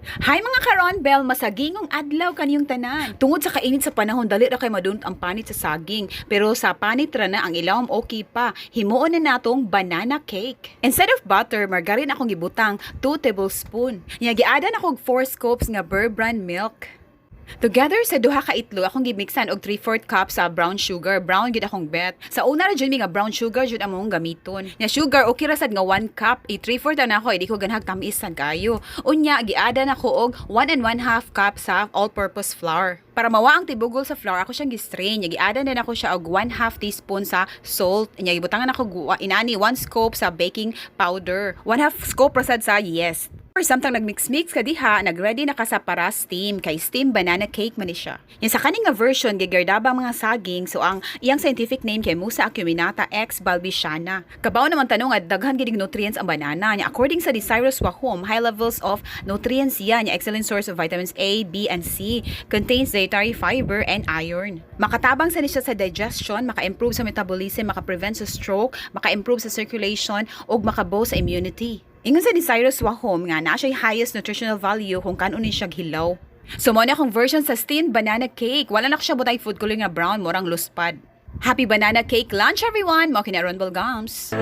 Hi, mga karon bell, masagingong adlaw kaniyong tanan. Tungod sa kainit sa panahon, dali ra kay madunot ang panit sa saging. Pero sa panit ra na, ang ilawom okay pa. Himuon na natong banana cake. Instead of butter, margarine akong gibutang, 2 tablespoon. Nya giadan ako og 4 scoops nga Bear Brand milk. Together sa duha ka itlog, akong gimixan og 3/4 cup sa brown sugar. Brown gid akong bet. Sa una ra jud mi nga brown sugar jud among gamiton. Nya sugar okay ra sad nga 1 cup, i 3/4 na ako, di ko ganahag tamis sad kayo. Unya giada na ko og 1 1/2 cup sa all-purpose flour. Para mawa ang tibugol sa flour, ako siyang gi-strain. Nya giada na ako siya og 1/2 teaspoon sa salt. Nya gibutangan ako inani 1 scoop sa baking powder. 1/2 scoop ra sad sa yeast. Or samtang nagmix-mix ka diha, nagready na ka sa para steam kay steam banana cake man ni siya. Yan sa kaning nga version, gigardaba ang mga saging, so ang iyang scientific name kay Musa acuminata x balbisiana. Kabaw naman tanong nga daghan gid nutrients ang banana. Nya according sa Cyrus Wahom, high levels of nutrients siya, nya excellent source of vitamins A, B, and C, contains dietary fiber and iron. Makatabang sa ni siya sa digestion, maka-improve sa metabolism, maka-prevent sa stroke, maka-improve sa circulation, ug maka-boost sa immunity. Ingon sa ni Cyrus Wahom nga naa siya highest nutritional value kung kanon ni siya hilaw. So mo na akong version sa steamed banana cake. Wala na ko siya butay food color nga brown, murang luspad. Happy banana cake lunch, everyone! Mao kini Ron Gums.